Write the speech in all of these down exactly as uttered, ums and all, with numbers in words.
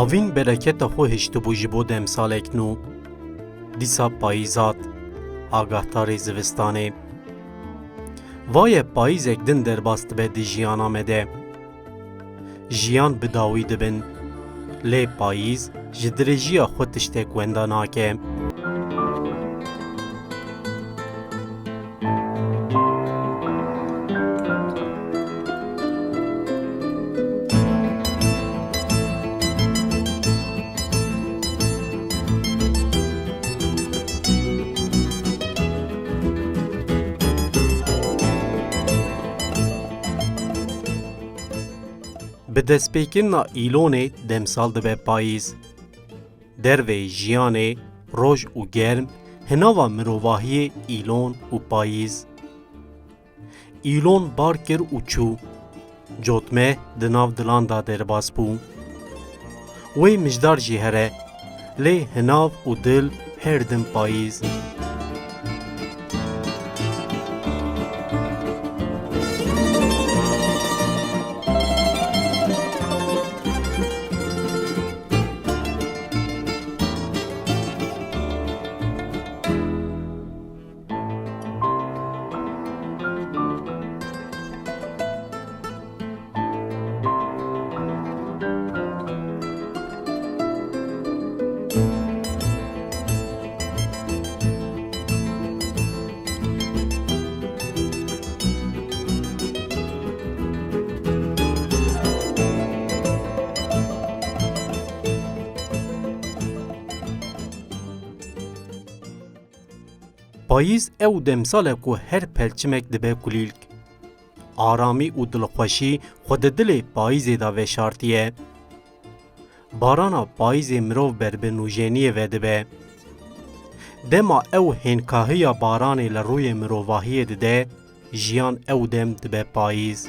Tovîn bereketa xwe hiştibû ji bo demsalek nû. Dîsa payîz hat, agahdarê zivistanê. Vaye payîzek din derbas dibe di jiyana me de. Jiyan bi dawî dibin. Lê payîz ji dirêjiya xwe tiştek wenda nake. Bi destpêkirina îlonê demsal dibe payîz. Derveyî jiyanê, roj û germ, hinava mirovahiyê îlon û payîz. Îlon bar kir û çû. Cotmeh di nav dilan de derbas bû. Wê mijdar jî here, lê hinav û dil her din payîz. Payîz ew demsal e ku her pelçimek dibe kulîlk. Aramî û dilxweşî xwe di dilê payîzê de veşartiye. Barana payîzê mirov ber bi nûjeniyê ve dibe. Dema ew hênkahiya baranê li rûyê mirovahiyê dide, jiyan ew dem dibe payîz.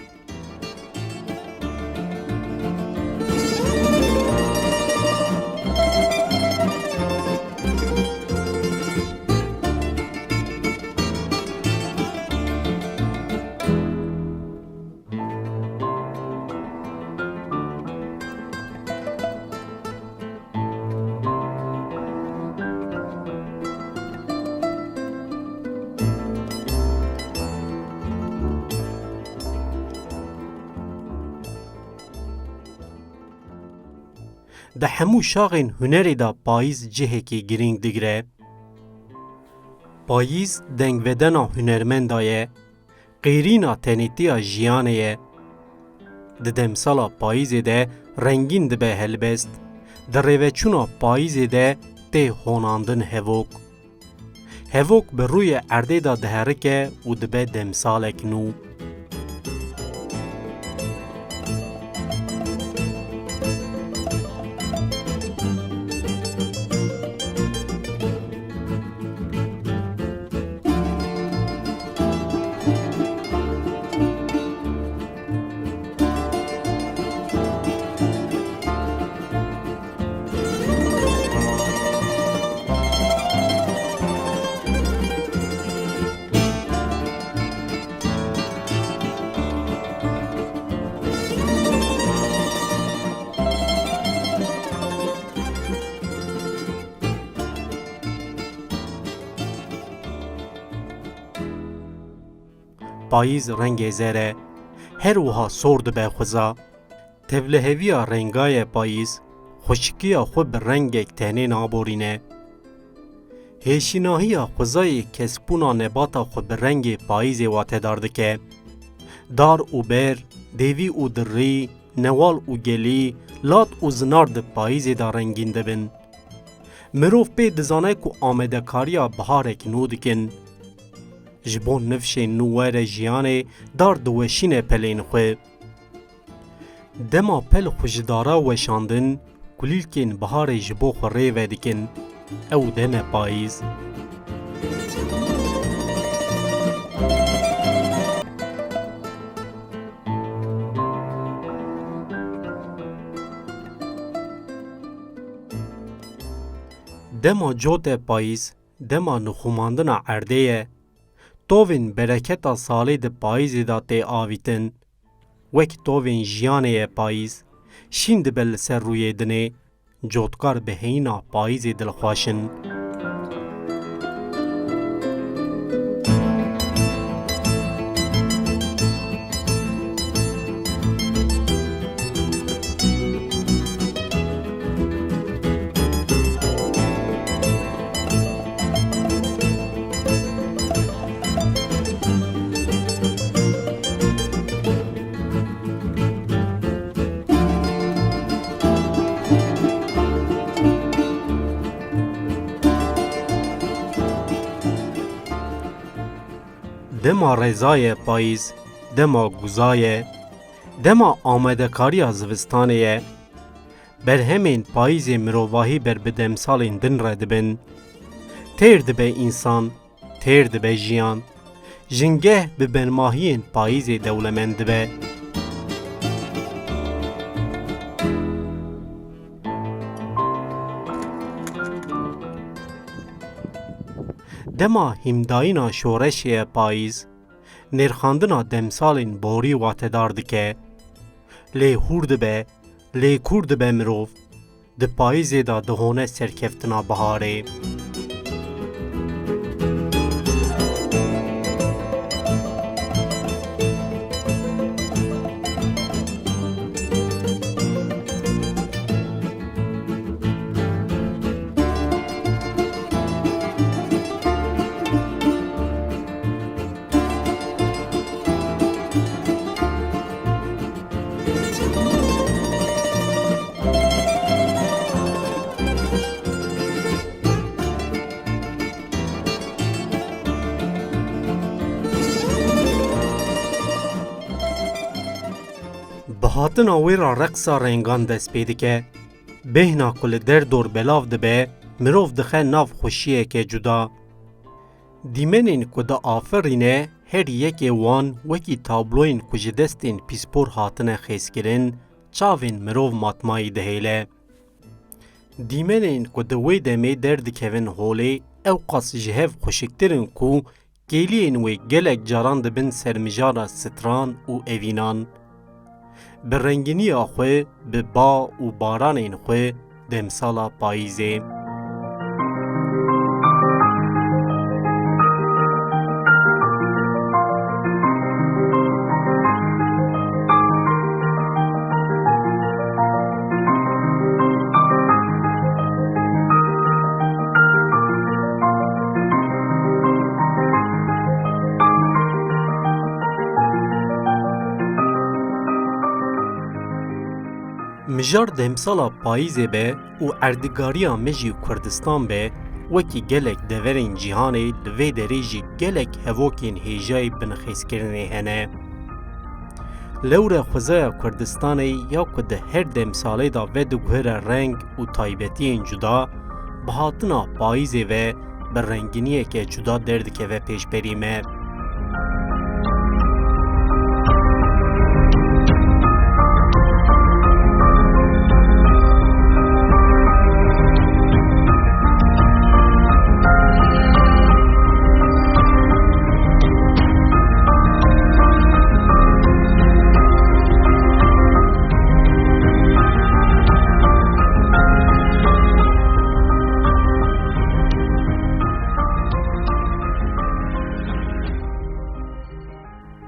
Di hemû şaxên hunerê de payîz cihekî girîng digire. Payîz dengvedena hunermenda ye, qêrîna tenêtiya jiyanê ye. Di demsala payîzê de rengîn dibe helbest, di rêveçûna payîzê de tê honandin hevok. Hevok bi rûyê erdê de diherike û dibe demsalek nû. Payîz rengê zer e, her wiha sor dibe xwiza. Tevliheviya renga ye payîz, xweşikiya xwe bi rengek tenê naborîne. Hêşînahiya xwezayê kesbûna nebata xwe bi rengê payîzê watedar dike. Dar û ber, dêvî û dirî, newal û gelî, lat û zinar di payîzê de rengîn dibin. Mirov pê dizane ku amadekariya biharek nû dikin. Ji bo nifşên nû were jiyanê, dar diweşîne pelên xwe. Dema pel xwe ji dara weşandin, kulîlkên biharê ji bo xwe rê vedikin. Ew dem e payîz. Dema cot e payîz, dema nixumandina erdê ye. Tovên bereketa salê di payîzê de tê avîtin. Wek tovên jiyanê ye payîz, şîn dibe li ser rûyê dinê. cotkar bi heyîna payîzê dilxweş in. Dema reza ye payîz, dema guza ye, dema amadekariya zivistanê ye. Berhemên payîzê mirovahî ber bi demsalên din re dibin. Têr dibe însan, têr dibe jiyan. Jingeh bi benmahiyên payîzê dewlemend dibe. Dema hîmdayîna şoreşê ye payîz, nirxandina demsalên borî watedar dike. Lê hûr dibe, lê kûr dibe mirov, di payîzê de dihone serkeftina biharê. Bi hatina wê re reqsa rengan dest pê dike. Bêhna ku li derdor belav dibe, mirov dixe nav xweşiyeke cuda. Dîmenên ku diafirîne, her yekê wan wekî tabloyên ku ji destên pîspor hatine xêzkirin, çavên mirov matmayî dihêle. Dîmenên ku di wê demê derdikevin holê, ewqas ji hev xweşiktir in ku kêliyên wê gelek caran dibin sermijara stran û evînan. Bi renginiya xwe, bi ba û baranên xwe demsala payîzê. Mijar demsala payîzê be û erdîgariya me jî Kurdistan be, wekî gelek deverên cîhanê li vê derê jî gelek hevokên hêjayî binixêzkirinê hene. Lewre xwezaya Kurdistanê ya ku di her demsalê de vediguhere reng û taybetiyên cuda, bi hatina payîzê ve bi renginiyeke cuda derdikeve pêşberî me.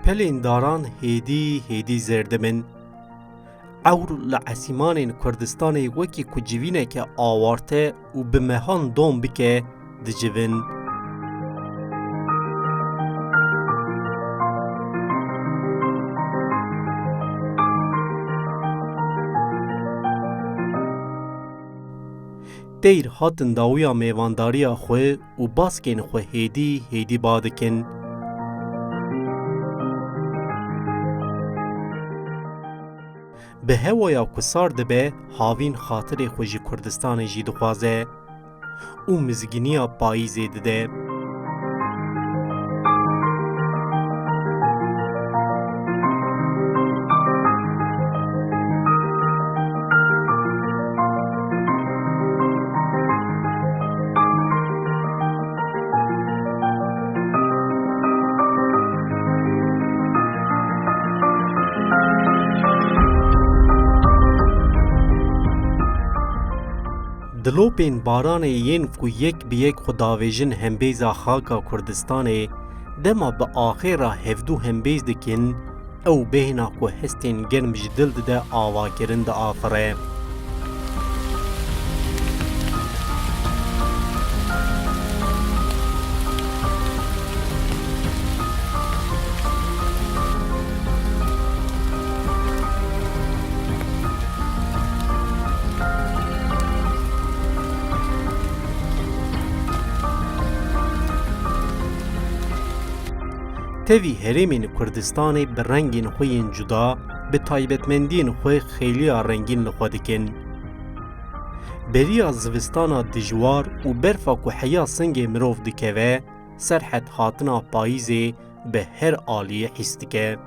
Pelên daran hêdî hêdî zer dibin. Ewr li esîmanên Kurdistanê wekî ku civîneke awarte û bi mehan dom bike, dicivin. Teyr hatin dawiya mêvandariya xwe û baskên xwe hêdî hêdî ba dikin. Bi hewaya ku sar dibe, havîn xatirê xwe ji Kurdistanê jî dixwaze û mizgîniya payîzê dide. Dilopên baranê yên ku yek bi yek xwe davêjin hembêza xaka Kurdistanê, dema bi axê re hevdû hembêz dikin, ew bêhna ku hestên germ ji dil dide avakirin diafire. Tevî herêmên Kurdistanê bi rengên xwe yên cuda, bi taybetmendiyên xwe xêliya rengîn li xwe dikin. Beriya zivistana dijwar û berfa ku heya singê mirov dikeve, serhed hatina payîzê bi her aliyê hîs dike.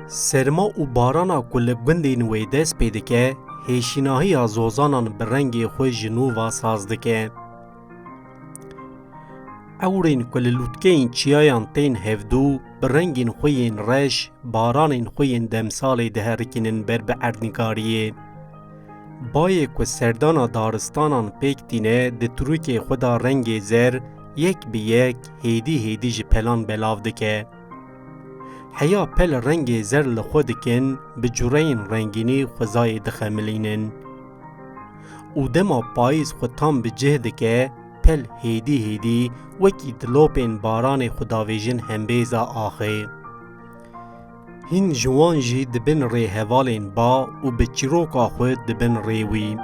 Serma û barana ku li gundên wê dest pê dike, hêşînahiya zozanan bi rengê xwe ji nû ve saz dike. Ewrên ku li lûtkeyên çiyayan tên hevdû, bi rengên xwe yên reş, baranên xwe yên demsalê diherikînin ber bi erdnîgariyê. Bayê ku serdana daristanan pêk tîne, di tirûkê xwe de rengê zer yek bi yek, hêdî hêdî ji pelan belav dike. Heya pel rengê zer li xwe dikin, bi cureyên rengînî xwezayê dixemilînin. Û dema payîz xwe tam bi cih dike, pel hêdî hêdî wekî dilopên baranê xwe davêjin hembêza axê. Hîn ji wan jî dibin rê hevalên ba û bi çîroka xwe dibin rê wî.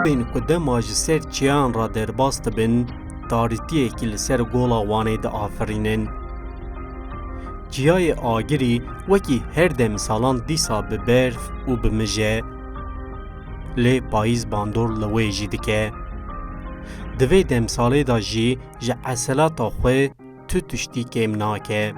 Bên ku dema ji ser çiyan re derbas dibin, tarîtiyekî li ser gola Wanê diafirînin. Çiyayê Agirî wekî her demsalan dîsa bi berf û bi mij e, lê payîz bandor li wê jî dike. Di vê demsalê de jî ji eselata xwe tu tiştî kêm nake.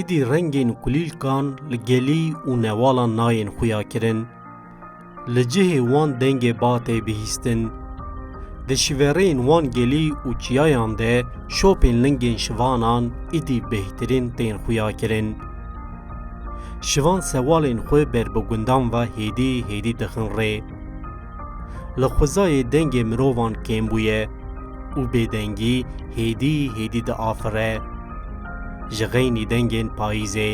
Îdî rengên kulîlkan li gelî û newalan nayên xuyakirin. Li cihê wan dengê ba tê bihîstin. Di şivereyên wan gelî û çiyayan de şopên lingên şivanan îdî bêhtirîn tên xuyakirin. Şivan sewalên xwe ber bi gundan ve hêdî hêdî dixin rê. Li xwezayê dengê mirovan kêm bûye û bêdengî hêdî hêdî diafire ji xeynî dengên payîzê.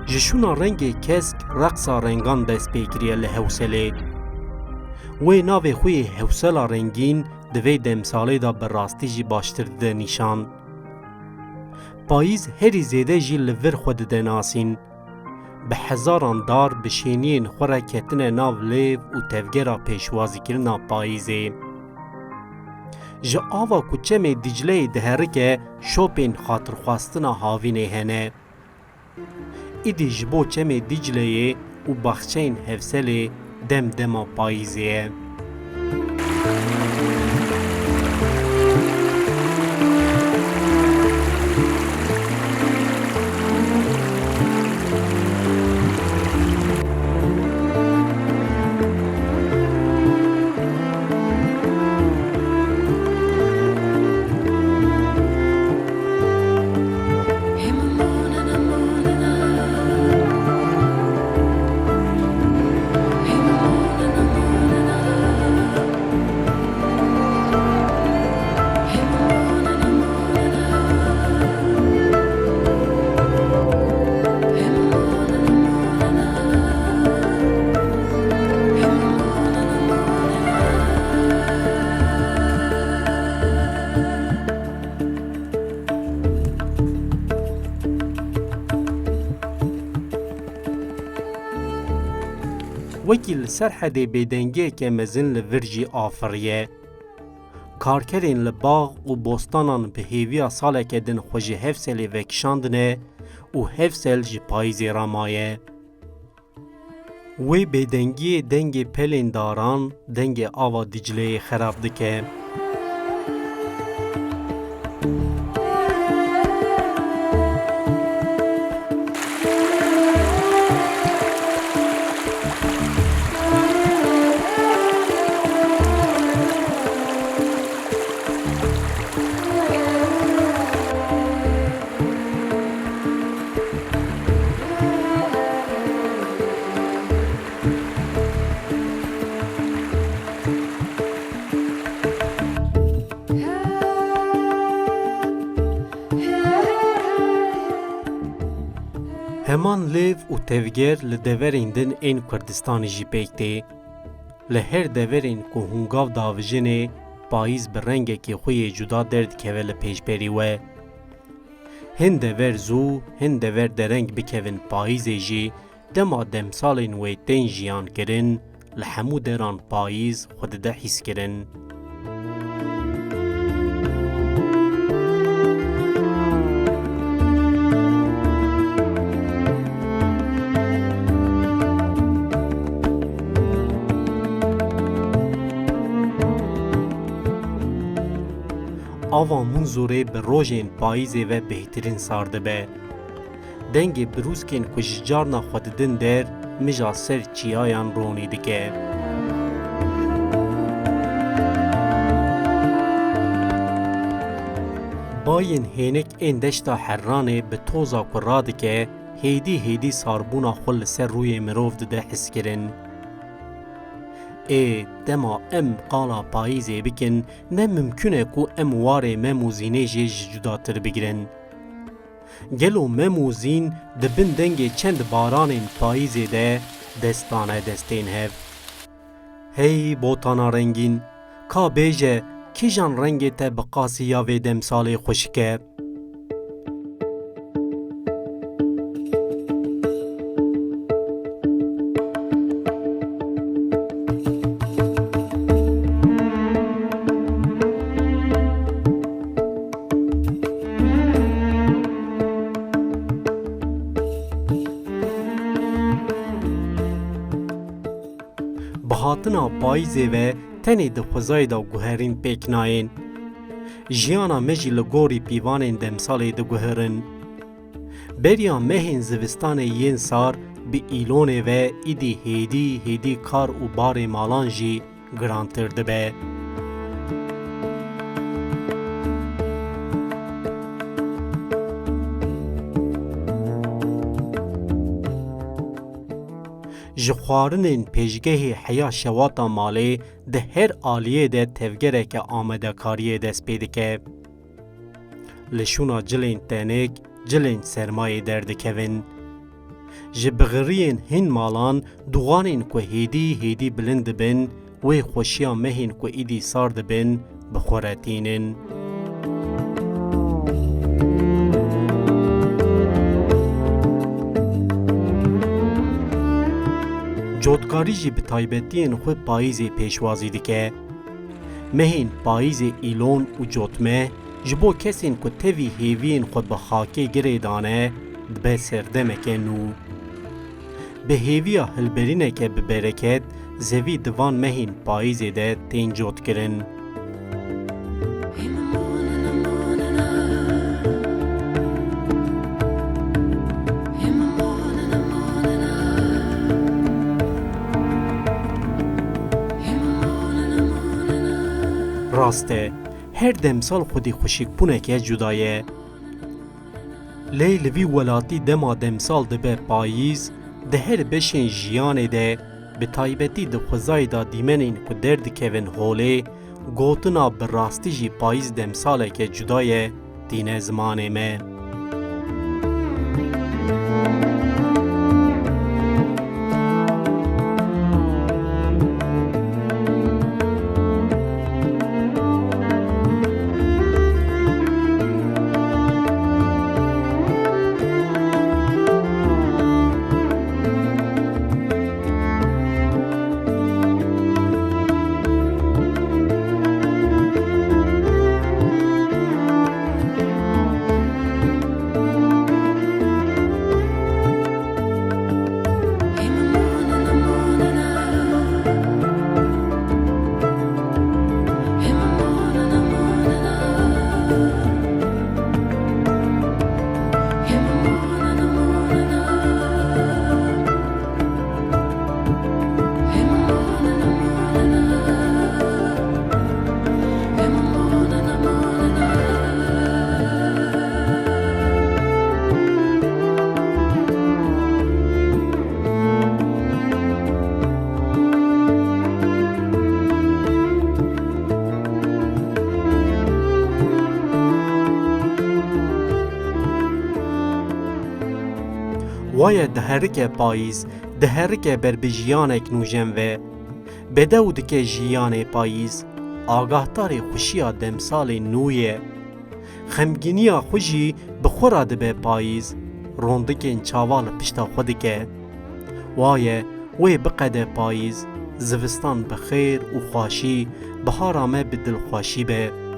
Ji şûna rengê kesk reqsa rengan dest pê kiriye li Hewselê. Wê navê xwe yê Hewsela Rengîn di vê demsalê de bi rastî jî baştir dide nîşan. Payîz herî zêde jî li vir xwe dide nasîn. Bi hezaran dar bi şêniyên xwe re ketine nav lêv û tevgera pêşwazîkirina payîzê. Ji ava ku çemê Dîcleyê diherike, şopên xatirxwastina havînê hene. Îdî ji bo çemê Dîcleyê û baxçeyên Hevselê dem dema payîzê ye. Wekî li Serhedê bêdengiyeke mezin li vir jî afiriye. Karkerên li bax û bostanan bi hêviya saleke din xwe ji Hevselê vekişandine û Hevsel ji payîzê re maye. Wê bêdengiyê dengê pelên daran, dengê ava Dicleyê xerab dike. Heman lêv û tevger li deverên din ên Kurdistanê jî pêk tê. Li her deverên ku hûn gav davijinê, payîz bi rengekî xwe yê cuda derdikeve li pêşberî we. Hin dever zû, hin dever dereng bikevin payîzê jî, dema demsalên wê tên jiyankirin, li hemû deran payîz xwe dide hîskirin. Ava Munzurê bi rojên payîzê ve bêhtirîn sar dibe. Dengê birûskên ku ji carna xwe didin der, mija ser çiyayan ronî dike. Bayên hênik ên deşta Herranê bi toza ku radike, hêdî hêdî sarbûna xwe li ser rûyê mirov dide hizkirin. Ê, dema em qala payîzê bikin, ne mimkun e ku em warê Mem û Zînê jê ji cudatir bigirin. Gelo Mem û Zîn di bin dengê çend baranên payîzê de dest dane destên hev? Hey botana rengîn, ka bêje, kîjan rengê te bi qasî ya vê demsalê xweşik e? Bi hatina payîzê ve tenê di xwezayê de guherîn pêk nayên. Jiyana me jî li gorî pîvanên demsalê diguherin. Beriya mehên zivistanê yên sar bi îlonê ve îdî hêdî hêdî kar û barê malan jî girantir dibe. Ji xwarinên pêşgehê heya şewata malê di her aliyê de tevgereke amadekariyê dest pê dike. Li şûna cilên tenik, cilên sermayê derdikevin. Ji bixiriyên hin malan duxanên ku hêdî hêdî bilind dibin, wê xweşiya mehên ku îdî sar dibin, bi xwe re tînin. Cotkarî jî bi taybetiyên xwe payîzê pêşwazî dike. Mehên payîzê îlon û cotmeh ji bo kesên ku tevî hêviyên xwe bi xakê girê dane, dibe serdemeke nû. Bi hêviya hilberîneke bi bereket, zevî di van mehên payîzê de tên cotkirin. Rast e, her demsal xwedî xweşikbûneke cuda ye. Lê li vî welatî dema demsal dibe payîz, di her beşên jiyanê de, bi taybetî di xwezayê de dîmenên ku derdikevin holê, gotina bi rastî jî payîz demsaleke cuda ye, tîne zimanê me. Waye diherike payîz, diherike ber bi jiyanek nûjen ve. Bedew dike jiyanê payîz, agahdarê xweşiya demsalê nû ye. Xemgîniya xwe jî bi xwe re dibe payîz, rondikên çavan li pişta xwe dike. Waye, wê biqede payîz, zivistan bi xêr û xweşî, bihara me bi dilxweşî be.